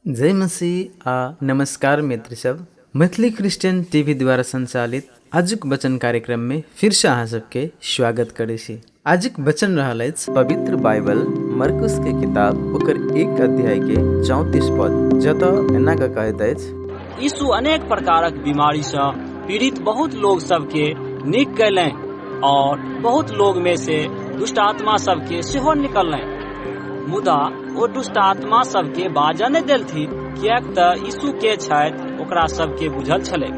जय मसीह आ नमस्कार मित्र सब। मैथिली क्रिश्चियन टीवी द्वारा संचालित आजुक वचन कार्यक्रम में फिर से अहाँ सबके स्वागत करै छी। आजुक वचन रहल अछि पवित्र बाइबल मरकुस के किताब ओकर 1 अध्याय के 34 पद, जतऽ एना कऽ कहैत अछि, यीशु अनेक प्रकारक बीमारी सँ पीड़ित बहुत लोग सबके नीक कयलनि और बहुत लोग में से दुष्ट आत्मा सबके सेहो निकललनि, मुदा ओ दुष्ट आत्मा सबके बाजऽ नहि देलथिन, किएक तऽ यीशु के छथि ओकरा सबके बुझल छलैक।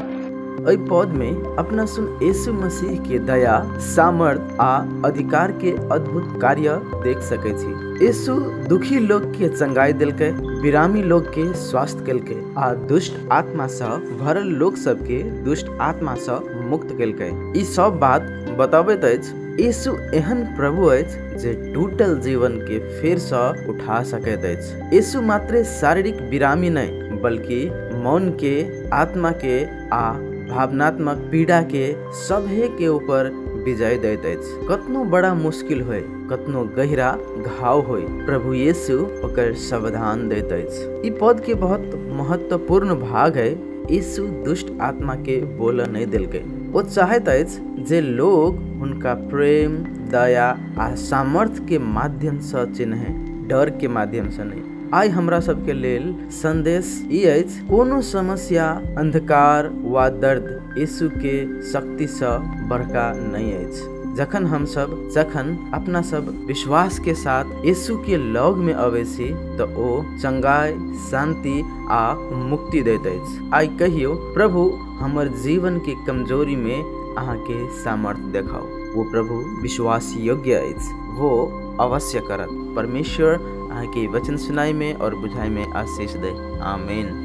एहि पद में अपना सुन यीशु मसीह के दया, सामर्थ आ अधिकार के अद्भुत कार्य देख सकै छी। यीशु दुखी लोग के चंगाई देलकै, बिरामी लोग के स्वस्थ केलकै आ दुष्ट आत्मा सँ भरल लोग सबके दुष्ट आत्मा सँ मुक्त केलकै। ई सब बात बतबैत अछि यीशु एहन प्रभु अछि जे टूटल जीवन के फेर सँ उठा सकैत अछि। यीशु मात्रे शारीरिक बिरामी नहि, बल्कि मन के, आत्मा के आ भावनात्मक पीड़ा के सभे के ऊपर विजय दैत अछि। कतनो बड़ा मुश्किल होय, कतनो गहरा घाव होय, प्रभु यीशु ओकर समाधान दैत अछि। ई पद के बहुत महत्वपूर्ण भाग है। यीशु दुष्ट आत्मा के बोलऽ नहि देलकै। ओ चाहैत अछि जे लोग हुनका प्रेम, दया आ सामर्थ के माध्यम सँ चिन्है, डर के माध्यम सँ नहि। आइ हमरा सबके लेल संदेश ई अछि, कोनो समस्या, अंधकार वा दर्द यीशु के शक्ति सँ बड़का नहि अछि। जखन हमसब जखन अपना सब विश्वास के साथ यीशु के लग में अबै छी तऽ ओ चंगाई, शांति आ मुक्ति दैत अछि। आइ कहियौ, प्रभु हमर जीवन के कमजोरी में अहाँ के सामर्थ देखाउ। वो प्रभु विश्वास योग्य अछि, वो अवश्य करत। परमेश्वर अहाँ के वचन सुनाई में और बुझाई में आशीष दे। आमीन।